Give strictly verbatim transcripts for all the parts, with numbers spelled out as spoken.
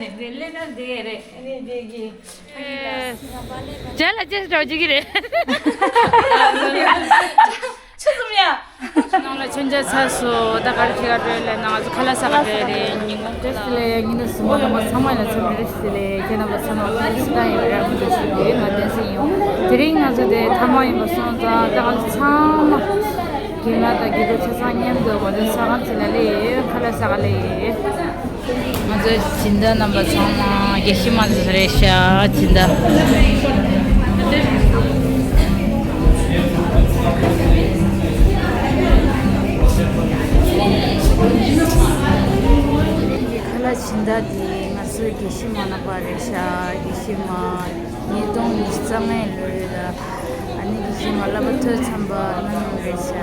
ལས་ན་དེ་རེད། ཨ་ནི་དེ་གི་ཨེ། ཅ་ལག་ཅེས་འདྲ་བོ་ཅིག་གི་རེད། ཆུ་གསུམ་ཡ། ནང་ལ་མཆོད་མཇལ་ཚར་སོང་། ད་ག་རེ་བྱེད་ག་འགྲོ་ཡ་ལབ་ན་ང་ཚོ་ཁ་ལག་ཟ་ག་འགྲོ་ཡ་རེད། ཉིན་གུང་ཁ་ལག་ལས་ཉིན་གུང་སུ་མ་ལ་མ་ཚང་མ་ལ་ཚང་མ་རེ་ཞིག་ལས་ཁྱེད་རྣམ་པ་ཚང་མ་ཁོང་ཚོ་ཤི་ད་ཡིན་རེད། ང་ཚོ་ཞིག་ཡོང་དེ་རིང་ང་ཚོ་དེ་ཐ་མག་ཡིན་པ་སོང་ཙང་ད་ང་ཚོ་ཚང་མ་རྒན་ལགས་དང་རྒན་ལོ་ཆ་ཚང་མཉམ་དུ་ང་ཚོ་ཟ་ཁང་ཅིག་ལ་སླེབས་ཡོད། ཁ་ལག་ཟ་ག་སླེབས་ཡོད། ང་ཚོའི་སྦྱིན་བདག་རྣམ་པ་ཚང་མ་དགེ་བཤེས་མ་ཚོ་རེད་ཤག་སྦྱིན་བདག་ཁ་ལག་སྦྱིན་བདག་དེ་ང་ཚོའི་དགེ་བཤེས་མ་རྣམ་པ་རེད་ཤག་དགེ་བཤེས་མ་ཉིས་སྟོང་ཉི་ཤུ་རྩ་ལྔའི་ལོའི་ལ། ཨ་ནི་དགེ་བཤེས་མ་བསླབ་པ་ཐོས་བསམ་པ་གནང་ཡོད་རེད་ཤག་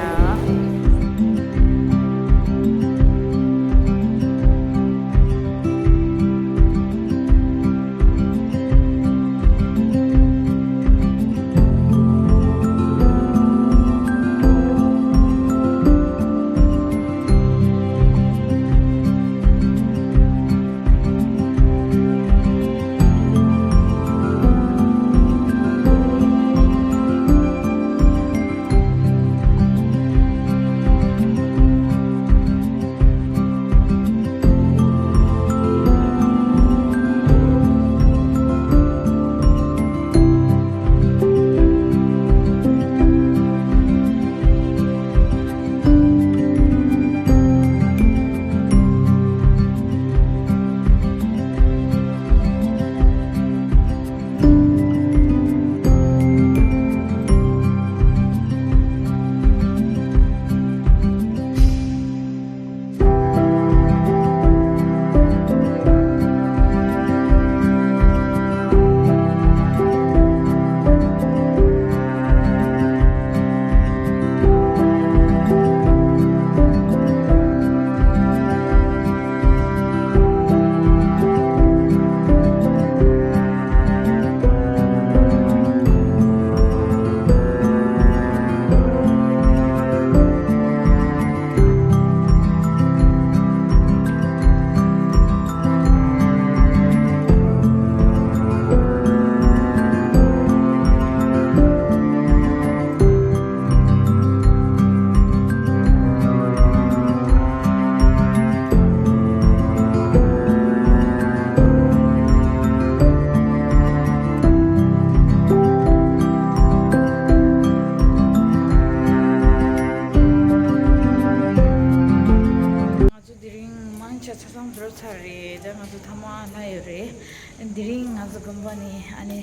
ང་ཚོ་དེ་རིང་མང་ཆེ་ཆ་ཚང་འགྲོ་ཚར་རེད། ད་ང་ཚོ་ཐ་མག་ལྷག་ཡོད་རེད། དེ་རིང་ང་ཚོ་དགོན་པ་ནས་ཨ་ནི་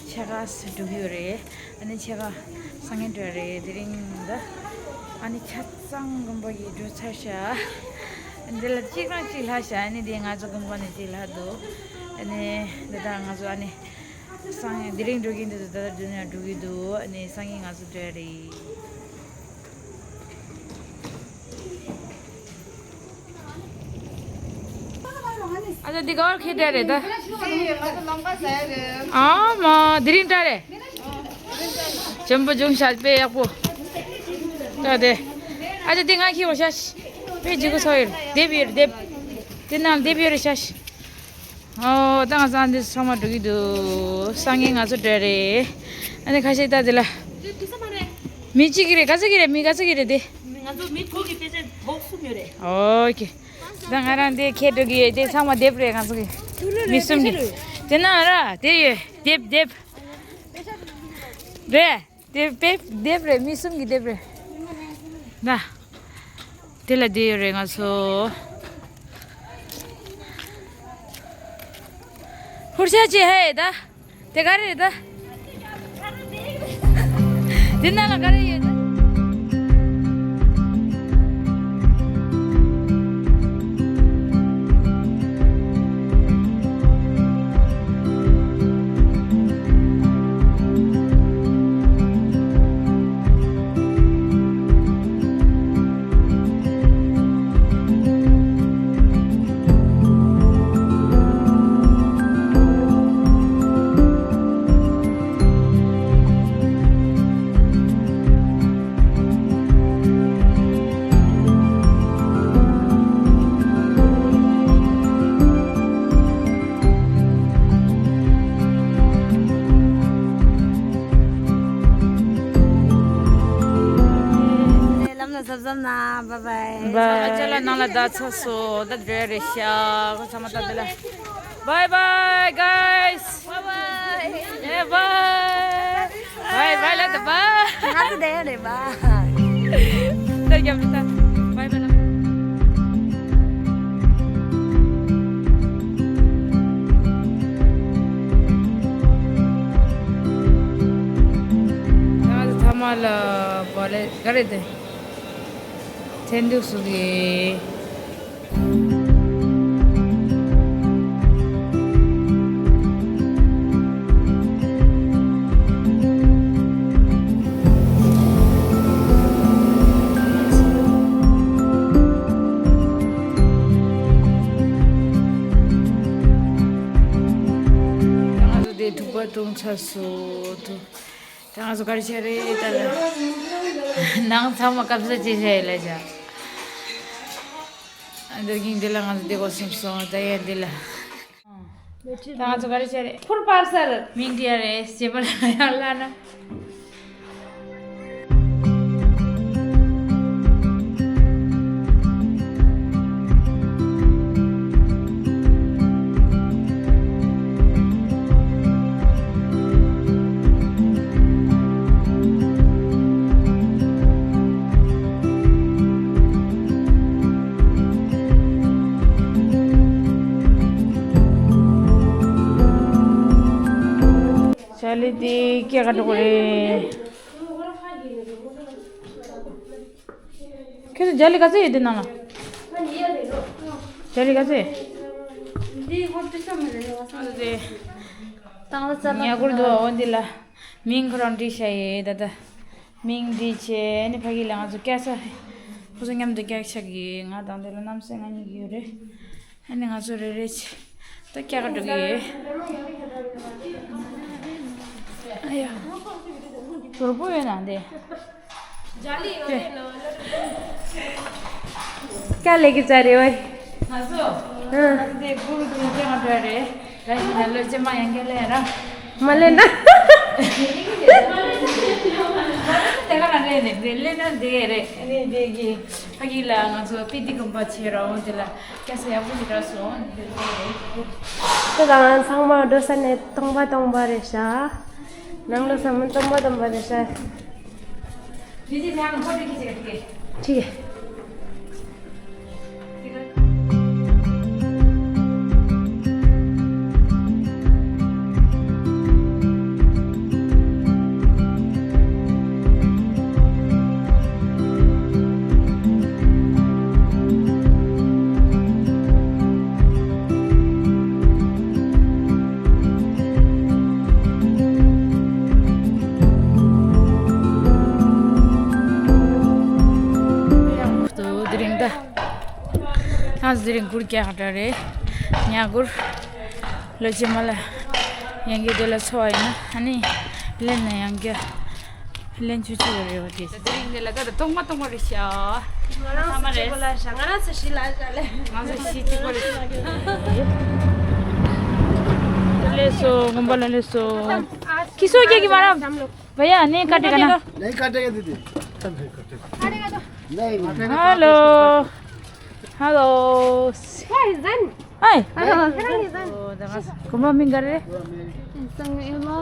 ཕྱེད་ཀ་འགྲོ་གི་ཡོད་རེད། ཨ་ནི་ཕྱེད་ཀ་སང་ཉིན་འགྲོ་ཡ་རེད། དེ་རིང་ད་ཨ་ནི་ཆ་ཚང་དགོན་པ་གི་འགྲོ་ཚར་ཤག་འདི་ལ་གཅིག་རང་གཅིག་ལྷག་ཤག་ཨ་ནི་དེ་ང་ཚོ་དགོན་པ་ནས་གཅིག་ལྷག་འདུག་ཨ་ནི་འདི་ད་ང་ཚོ་ཨ་ནི་སང་ཉིན་དེ་རིང་འགྲོ་གི་འདུག་ད་ད་འདི་ནས་འགྲོ་གི་འདུག་ཨ་ནི་སང་ཉིན་ང་ཚོ་འགྲོ་ཡ་རེད། ཨ་ད་འདི་ག་བར་ཁྱེར་བསྡད་རེད་ད། ཨ་མ་དེ་རིང་འདྲ་རེད། ཆེན་པོ་བྱུང་ཤག་དཔེ་ཡག་པོ། ད་དེ། ཨ་ད་འདི་ང་ཁྱེར་བ་ཤག་དཔེ་ལྗིད་ཁོག་ཚ་ཡོད་རེད། དེབ་ཡོད་རེད་དེབ། དེ་ནང་དེབ་ཡོད་རེད་ཤག་ཨོ་ད་ང་ཚང་འདི་ཚང་མ་འགྲོ་གི་འདུག་སང་ཉིན་ང་ཚོ་འགྲོ་རེད། ཨ་ནི་ཁ་ཤས་ད་དེ་ལ། མི་གཅིག་གི་རེད། ག་ཚོད་ཀྱི་རེད། མི་ག་ཚོད་ཀྱི་རེད་དེ། ང་ཚོ་མི་དགུ་གི་དཔེ་ཆ་བོགས་གསུམ་ཡོད་རེད། ཨོ་ཀེ། ད་ང་རང་དེ་ཁྱེར་འགྲོ་གི་ཡོད། དེ་ཚང་མ་དེབ་རེད་ང་ཚོ་གི། མི་གསུམ་གི། དེ་ན་ར་དེ་ཡོད་དེབ་དེབ། རེད། དེབ་དེབ་དེབ་རེད། མི་གསུམ་གི་དེབ་རེད། ན། དེ་ལ་དེ་ཡོད་རེད་ང་ཚོ། ཧུར་ཤ་ཅི་ཧེ་ད། དེ་ག་རེ་རེད་ད། དེ་ནང་ལ་ག་རེ་ཡོད་ད། ན། བཱའི་བཱའི། བཱའི། ཚང་མ་ཅ་ལག་ནང་ལ་བསྡད་ཚར་སོང་། ད་འགྲོ་ཡ་རེད་ཤག་ཚང་མ་ད་འདི་ལ། Bye bye, guys. Bye bye. Yeah, bye. Bye bye ལབ་དང་། བཱའི། ང་ཚོ་བསྡད་ཡ་རེད། བཱའི། ད་རྒྱབ་ལ་ད། བཱའི་བཱའི་ལབ། ང་ཚོ་ཐ་མ་ལ་བཱའི་ལ་ག་རེ་དེ། ཚན་འདུག་སུ་གི། ང་ཚོ་དེ་ཐུག་པ་གཏོང་ཚར་སོང་། ད་ང་ཚོ་ག་རེ་བྱས་རེད། ད་ལ་ནང་ཚང་མ་སྐམ་ས་ཅིག་བྱས་ཡོད་ལ་ཅག་འདིར་གིན་འདི་ལ་ང་ཚོ་བསྡད་དགོས་བསམ་སོང་། ད་ཡ་འདི་ལ། ད་ང་ཚོ་ག་རེ་བྱས་རེད། ཕུར་པར་སར། མིང་འདི་ཡ་རེད། བྱས་པ་ལ་ཡང་ལ་ན། ཅ་ལི་དེ་སྐྱེ་ག་འགྲོ་གི་རེད། ཁྱོད་ཚོ་ཇ་ལི་ག་ཚོད་ཡོད་དེ་ནང་ལ། ཇ་ལི་ག་ཚོད། ཉལ་གུར་འདུག་འོ་འདི་ལ། མིང་ཁོ་རང་བྲིས་བཞག་ཡོད་ད་ལྟ། མིང་འདི་བྱས་ནི་ཕ་གི་ལ་ང་ཚོ་སྐྱ་ས། ཁོ་ཚོ་མཉམ་དུ་སྐྱ་ཆག་གི། ང་དང་དེ་ལ་གནམ་ས་ང་གཉིས་ཀྱི་ཡོད་རེད། ཨ་ནི་ང་ཚོ་རེ་རེ་བྱས་ད་སྐྱ་ག་འགྲོ་གི་ཡོད། ཨ་ཡ། ནོར་བུ་ཡོད་ན་འདི། སྐྱ་ལེགས་ཀྱི་བྱ་རེད་བས། ང་ཚོ། ཨ། ང་ཚོ་དེ་བུ་རུ་དུ་སྐྱ་ང་འགྲོ་རེད། ར་ཤི་ན་ལོ་ཅེ་མ་ཡང་སྐྱ་ལེན་ར། མ་ལེན་ན། དེ་ག་ན་རེད་ནས་རེད་ལེན་ན་དེ་རེད། རེད་དེ་གི་ཕ་གི་ལ་ང་ཚོ་པི་ཏི་གུམ་པ་བྱེད་ར་འོང་དེ་ལ་སྐྱ་ས་ཡག་པོ་ཞིག་རག་སོང་། དེ་ལ་རེད། ཁྱོད་དང་ཚང་མ་འགྲོ་ས་ནས་སྟོང་པ་སྟོང་པ་རེད་ཤག་ནང་ལོ་ས་མ་སྟོང་པ་སྟོང་པ་རེད་ཤག་ཁྱི་གེ། ཡང་ཁུ་ཏོ་དེ་རིང་ད། ང་ཚོ་དེ་རིང་གུར་རྒྱག་འདྲ་རེད། ཉལ་གུར། ལོ་རྗེས་མ་ལ་ཡང་བསྐྱར་དེ་ལ་འཚོ་བ་ཡིན་ན་ཨ་ནི་ལེན་ན་ཡང་བསྐྱར་ལེན་ཆོག་ཆོག་རེད་བ་དེ། དེ་རིང་འདི་ལ་ད་ད་སྟོང་མ་སྟོང་མ་རེད་ཤག་ང་རང་ཚོ་གཅིག་པོ་ལ་ཤག་ང་རང་ཚོ་བཞི་ལ་ཤག་ལེ། ང་ཚོ་བཞི་གཅིག་པོ་རེད་ཤག་ལེགས་སོ། དགོན་པ་ལ་ལེགས་སོ། ཁྱི་སོ་སྐྱེ་གི་མ་རམ། བ་ཡ་ནི་ཀ་ཏེ་ཀ་ན། ནི་ཀ་ཏེ་ཀ་ཏེ་ཏེ། ཧ་ལོ། ཧ་ལོ། ཧའི། ཧ་ལོ། ཁོ་མ་མིང་ག་རེ། ཧ་ལོ།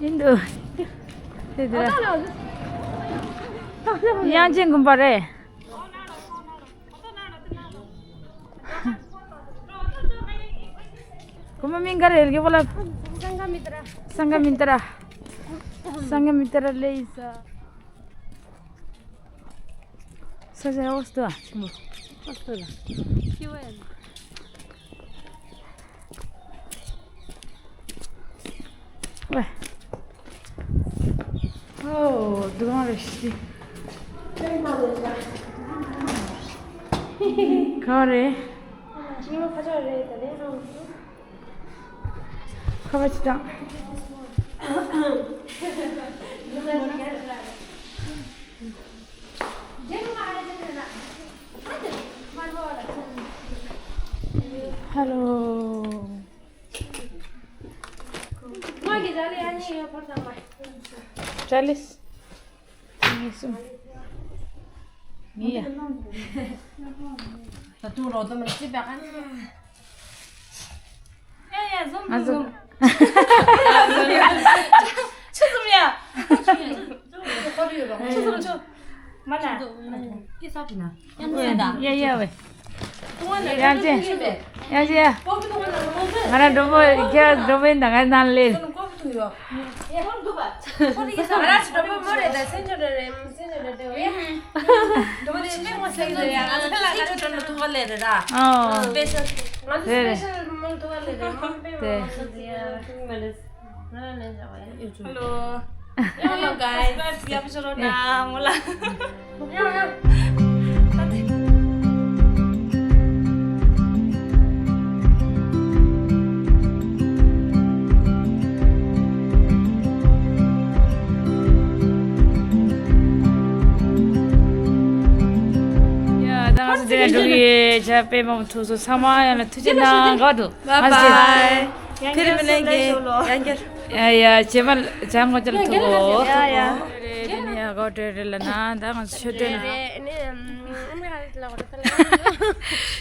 ཧིན་དུ། དེ་དེ། དབྱངས་ཅན་དགོན་པ་རེད། ཁོ་མ་མིང་ག་རེ་ལ་གི་བོ་ལ། སངྒ་མི་ཏྲ། སངྒ་མི་ཏྲ། སངྒ་མི་ཏྲ་ལེ་ཡི་ས། ས་ས་འོ་སྟོ་ཆེན་པོ། འོ་སྟོ་ལ། ཁྱི་བ་ཡ། ཝེ། ཨོ། སྡུག་རུས་ཤི། ག་རེ། ཁ་པར་ཅིག་དང་། ཅཱ་ལི། ངེས་སུ། ངེས་ཡ། ད་དུང་རོགས་དམ་ཅི་བྱ་ག་ཡ་ཡ་ཟོམ་ང་ཟོམ། ཆུ་ཟོམ་ཡ། ཆུ་ཟོམ་ཆུ། མ་ན། ཡ་ཡ་ཝེ། ཡ་ཅེ། ཡ་ཅེ་ཡ། ང་རང་འགྲོ་པོ་ཁྱེད་འགྲོ་པོ་ཡིན་ད་ང་ནང་ལེ། Hello guys. Hello guys. ཡ་ད་ང་ཚོ་འདི་ནས་འགྲོ་གི་ཡོད། ཇ་དཔེ་མང་པོ་ཐུག་སོང་། ཚང་མ་ཡང་ལ་ཐུགས་རྗེ་གནང་། ག་འདུག Bye bye. ཕེ་རི་མི་ལེན་གི་ཡང་བསྐྱར། ཡ་ཡ་རྗེས་མ་ལ་ཇ་ངོ་ཅ་ལ་ཐུག་གོ། ཡ་ཡ། རེད་དེ་ནས་ཡ་གོ་བྲོས་རེད་ལ་ན། ད་ང་ཚོ་མཆོད་རྟེན་ལ།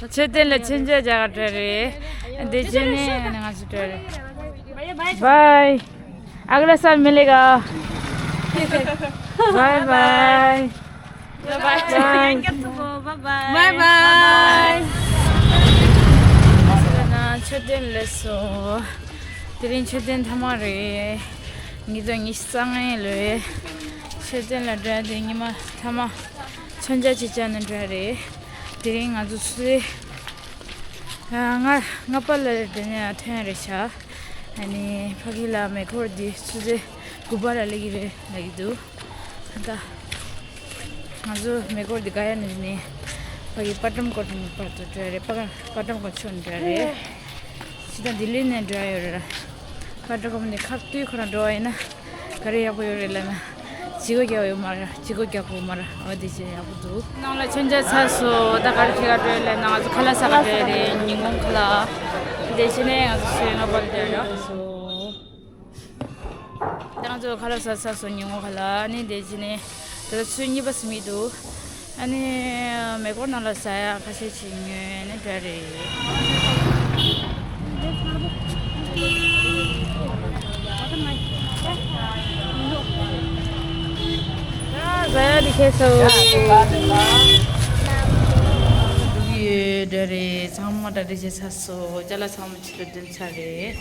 མཆོད་རྟེན་ལ་མཆོད་མཇལ་རྒྱག་ག་བྲོས་རེད། དེ་རྗེས་ནས་ང་ཚོ་བྲོས་རེད། Bye. अगला साल मिलेगा। Bye bye. Bye bye. Bye bye. Bye bye. མཆོད་རྟེན་སླེབས་སོང་། དེ་རིང་མཆོད་རྟེན་མཐའ་མ་རེད། ཉིས་སྟོང་ཉི་ཤུ་རྩ་ལྔ་ལོའི་མཆོད་རྟེན་ལ་འགྲོ་ཡ་དེ་ཉི་མ་མཐའ་མ་མཆོད་མཇལ་ཅིག་བཅར་ནས་འགྲོ་ཡ་རེད། དེ་རིང་ང་ཚོ་ཆུ་ཚོད་ལྔ་པ་ལ་དེ་ནས་ཐོན་ཡ་རེད་ཤག་ཨ་ནི་ཕ་གི་ལ་མེ་འཁོར་འདི་ཆུ་ཚོད་དགུ་པ་ལ་སླེབས་ཀྱི་རེད་ལབ་ཀྱི་འདུག་ད་ང་ཚོ་མེ་འཁོར་འདི་ག་ཡ་ནས་ནས་ཕ་གི་པ་ཀྲམ་ཀོ་ཊ་བར་དུ་འགྲོ་ཡ་རེད། པ་པ་ཀྲམ་ཀོ་ཊ་ཕྱོགས་ནས་འགྲོ་ཡ་རེད། ཕྱི་ད་ལྡི་ལི་ནས་འགྲོ་ཡ་ཡོད་རེད། པ་ཀྲམ་ཀོ་ཊ་ནས་ཁ་ཐུག་ཁོ་རང་འགྲོ་བ་ཡིན་ན། ག་རེ་ཡག་པོ་ཡོད་རེད་ལབ་ན། བྱི་གོ་རྒྱག་ཡོད་མ་རེད། བྱི་གོ་རྒྱག་དགོས་མ་རེད། འོ་དེ་བྱས་ཡག་པོ་འདུག་ནང་ལ་མཆོད་མཇལ་ཚར་སོང་། ད་ག་རེ་བྱེད་ག་འགྲོ་ཡོད་ལབ་ན་ང་ཚོ་ཁ་ལག་ཟ་ག་འགྲོ་ཡོད་རེད། ཉིན་གུང་ཁ་ལག་དེ་བྱས་ནས་ང་ཚོ་ཆུ་ཚོད་ལྔ་པ་ལ་འགྲོ་ཡོད་རེད། ད་ང་ཚོ་ཁ་ལག་ཟ་ཚར་སོང་། ཉིན་གུང་ཁ་ལག་ཨ་ནི་དེ་བྱས་ནས་ད་ལྟ་ཆུ་ཚོད་གཉིས་པ་ཟིན་གྱི་འདུག་ཨ་ནི་མེ་འཁོར་ནང་ལ་ཟ་ཡ་ཁ་ཤས་ཅིག་ཉོས་ནས་འགྲོ་རེད། ཟ་ཡ་འདི་ཁྱེར་སོང་། འདུག་ཡོད་འདྲ་རེད། ཚང་མ་གྲ་སྒྲིག་བྱས་ཚར་སོང་། ཅ་ལག་ཚང་མ་ཕྱི་ལ་འདོན་ཚར་རེད།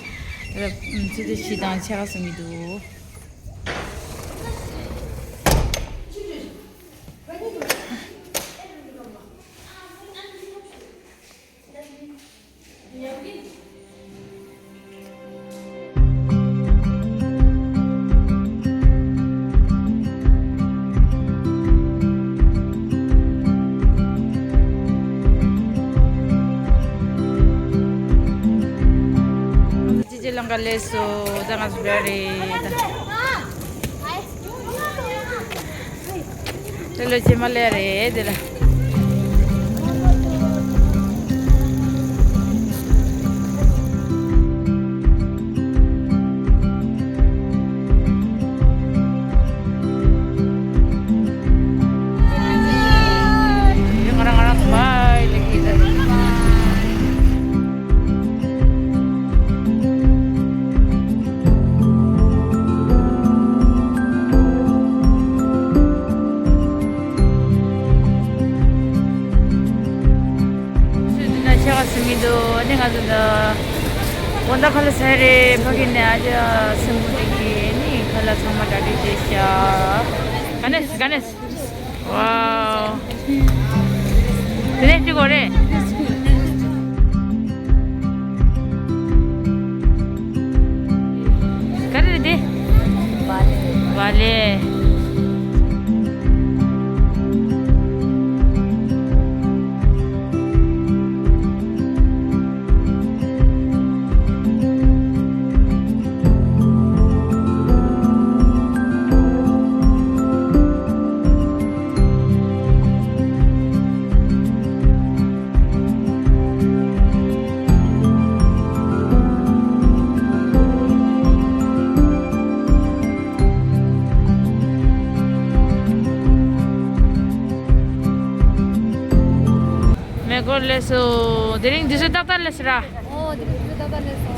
ཆུ་ཚོད་བཞི་དང་ཕྱེད་ཀ་ཟིན་གྱི་འདུག་ཅི་ཅི་ལང་ཀ་ལས་སོ། ད་ང་ཚོ་འགྲོ་རེད་ད། དེ་ལ་རྗེས་མ་ལས་རེད་དེ་ལ། ང་རང་ང་རང་ཚོ་བའི་ལེགས་ཀྱི་ད། ཆུ་འདི་ན་ཤ་ཁ་སིམ་གྱི་འདུག་ཨ་ནི་ང་ཚོ་འདི་དགོང་དག་ཁ་ལག་ཟ་རེད། ཕ་གི་ནས་ཨ་ཅག་སེམས་པོ་འདི་གི་ཨ་ནི་ཁ་ལག་ཚང་མ་གྲ་སྒྲིག་བྱས་ཤག་ག་ནས་ག་ནས། Wow. དེ་ནས་ཅི་གོ་རེད། ག་རེ་རེད་དེ། བ་ལེ། ངས་སྒོར་ལས་སོ། དེ་རིང་འདི་ཚོ་ཏག་ཏག་ལས་སོ་ར། ཨོ་དེ་རིང་འདི་ཚོ་ཏག་ཏག་ལས་སོ།